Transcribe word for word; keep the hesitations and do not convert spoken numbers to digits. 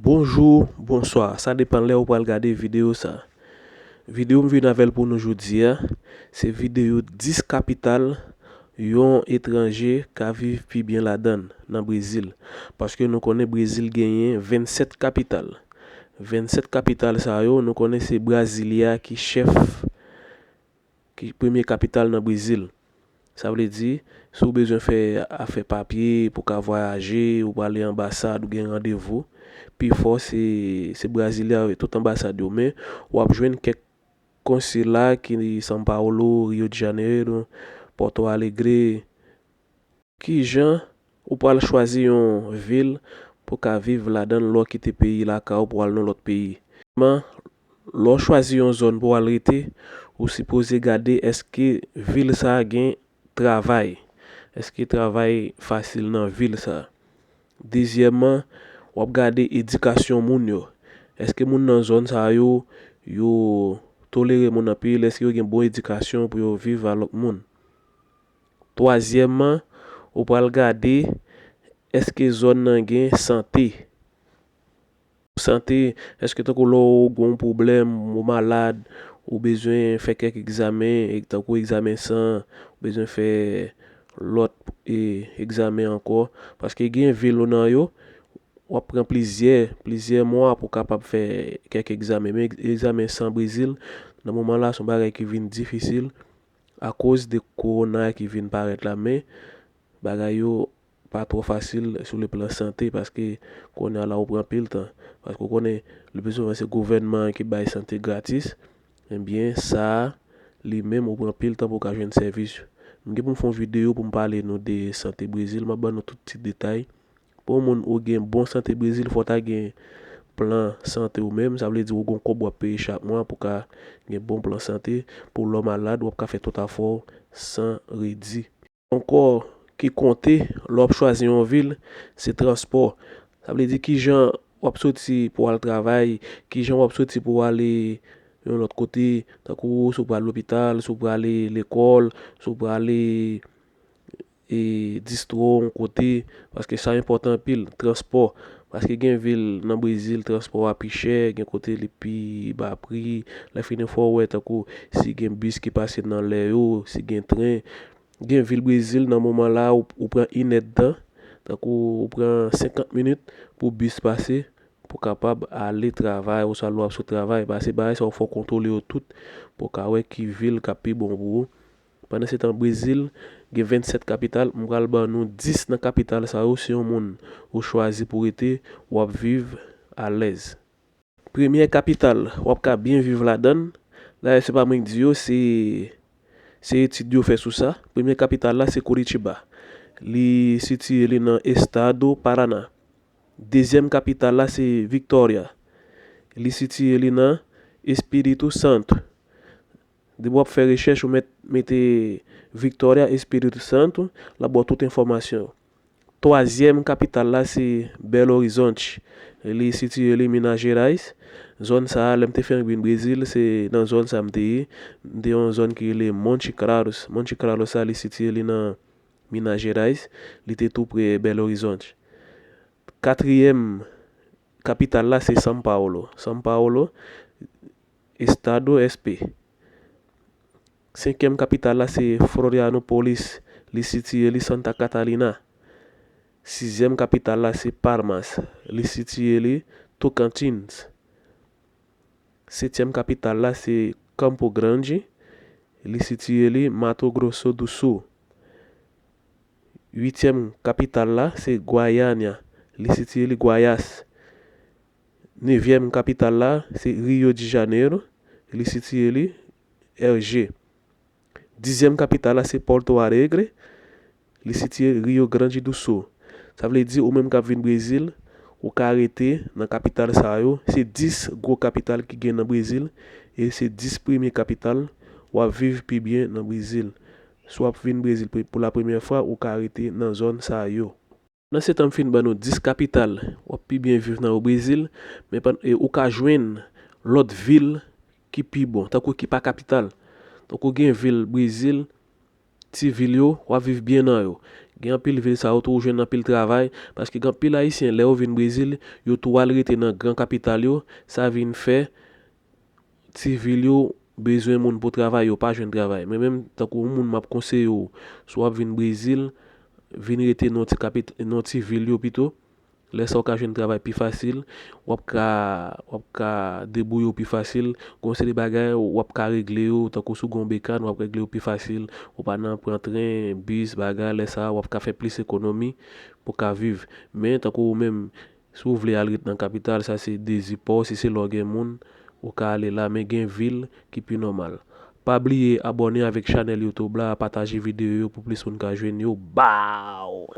Bonjou, bonswa, sa depann lè ou pral gade videyo sa. Videyo m vin avè l pou nou jodi a, se videyo dis kapital yon etranje ka viv pi byen ladan l nan Brezil. Paske nou konnen Brezil genyen vennsèt kapital. Vennsèt kapital sa yo, nou konnen se Brasilia ki chèf, ki premye kapital nan Brezil. Sa vle di, si w bezwen fè afè papye pou w ka vwayaje, ou prale anbasad, ou gen randevou, pifò se, se Brasilia, tout anbasad yo. Men, w ap jwenn kèk konsila ki São Paulo, Rio de Janeiro, Porto Alegre. Kijan ou pral chwazi yon vil pou w ka viv ladan l lè w kite peyi lakay ou pou w al nan lòt peyi? Men, lè w chwazi yon zòn pou w al rete, ou sipoze gade èske vil sa a gen travay. Èske travay fasil nan vil sa a? Dezyèmman, w ap gade edikasyon moun yo. Èske moun nan zòn sa yo, yo tolere moun anpil? Èske yo gen bon edikasyon pou yo viv ak lòt moun? Twazyèmman, ou pral gade èske zòn nan gen sante. Sante, èske tankou lè w gen yon pwoblèm, ou malad, ou bezwen fè kèk egzamen, e, tankou egzamen san, ou bezwen fè lòt, e, egzamen ankò. Paske gen vil ou nan yo, w ap pran plizyè, plizyè mwa pou w kapab fè kèk egzamen. Men egzamen san Brezil, nan moman la, se yon bagay ki vin difisil akoz de kowona ki vin parèt la. Men, bagay yo pa twò fasil sou le plan sante, paske kounye a la ou pran anpil tan. Paske ou konnen, le pli souvan se gouvènman an ki bay sante gratis. Ebyen, sa a, li menm, ou pran anpil tan pou w ka jwenn sèvis yo. M gen pou m fè yon videyo pou m pale nou de sante Brezil, m ap ban nou tout ti detay. Pou yon moun ou gen bon sante Brezil, fò w ta gen plan sante ou menm, sa vle di ou gen yon kòb w ap peye chak mwa pou w ka gen bon plan sante, pou lè w malad, w ap ka fè tout afè w san redi. Ankò, ki konte lè w ap chwazi yon vil, se transpò. Sa vle di kijan w ap soti pou w al travay, kijan w ap soti pou w ale yon lòt kote, tankou si w prale lopital, si w prale lekòl, si w prale, e, distro yon kote, paske sa enpòtan anpil, transpò. Paske gen vil nan Brezil, transpò a pi chè, gen kote li pi ba pri. Lè fini fò w wè tankou si gen bis ki pase nan lè yo, si gen tren. Gen vil Brezil nan moman la, ou, ou pran inèdtan, tankou ou pran senkant minit pou bis pase, pou w kapab ale travay, oswa lè w ap sot travay. Paske bagay sa yo fò w kontwole yo tout, pou w ka wè ki vil k ap pi bon pou ou. Pandan se tan, Brezil gen vennsèt kapital, m pral ban nou dis nan kapital sa yo, si yon moun ou chwazi pou rete, w ap viv alèz. Premyè kapital, w ap ka byen viv ladan l. Dayè, se pa mwen k di yo, se, se etid yo fè sou sa. Premyè kapital la, se Curitiba. Li sitiye li nan Estado Paraná. Dezyèm kapital la, se Vitória. Li sitiye li nan Espírito Santo. Depi w ap fè rechèch, ou mèt mete Vitória, Espírito Santo, l ap ba w tout enfòmasyon yo. Twazyèm kapital la, se Belo Horizonte. Li sitiye li Minas Gerais. Zòn sa a, lè m te fenk vin Brezil, se nan zòn sa a m te ye. M te yon zòn ki rele Monte Claros. Monte Claros sa, li sitiye li nan Minas Gerais. Li te tou pre Belo Horizonte. Katriyèm kapital la, se São Paulo. São Paulo, Estado S P. Senkyèm kapital la, se Florianópolis. Li sitiye li Santa Catarina. Sizyèm kapital la, se Palmas. Li sitiye li Tocantins. Setyèm kapital la, se Campo Grande. Li sitiye li Mato Grosso do Sul. Uityèm kapital la, se Goiânia. Li sitiye li Goiás. Nevyèm kapital la, se Rio de Janeiro. Li sitiye li R G. Dizyèm kapital la, se Porto Alegre. Li sitiye Rio Grande do Sul. Sa vle di, ou menm k ap vin Brezil, ou ka rete nan kapital sa yo. Se dis gwo kapital ki gen nan Brezil, e se dis premye kapital w ap viv pi byen nan Brezil. Si w ap vin Brezil pou, pou la premyè fwa, ou ka rete nan zòn sa yo. Nan se tan m fin ban nou dis kapital w ap pi byen viv nan o Brezil, men pann-, e ou ka jwenn lòt vil ki pi bon, tankou ki pa kapital. Tankou gen vil Brezil, ti vil yo, w ap viv byen nan yo. Gen anpil vil sa yo tou ou jwenn anpil travay, paske gen anpil Ayisyen, lè yo vin Brezil, yo tou al rete nan gran kapital yo, sa vin fè ti vil yo bezwen moun pou travay, yo pa jwenn travay. Men menm tankou yon moun m ap konseye w, si w ap vin Brezil, vin rete nan ti kapit, nan ti vil yo pito. Lè sa w ka jwenn travay pi fasil, w ap ka, w ap ka debouye w pi fasil. Gon seri bagay w ap ka regle yo, tankou si w gon bekàn, w ap regle yo pi fasil. Ou pa nan pran tren, bis, bagay, lè sa w ap ka fè plis ekonomi pou ka viv. Men tankou ou menm, si w vle al ret nan kapital, sa se dezi pa w, si se lè w gen moun, ou ka ale la, men gen vil ki pi nòmal. Pa bliye abòne avèk chanèl YouTube la, pataje videyo yo pou plis moun ka jwenn yo. Baw!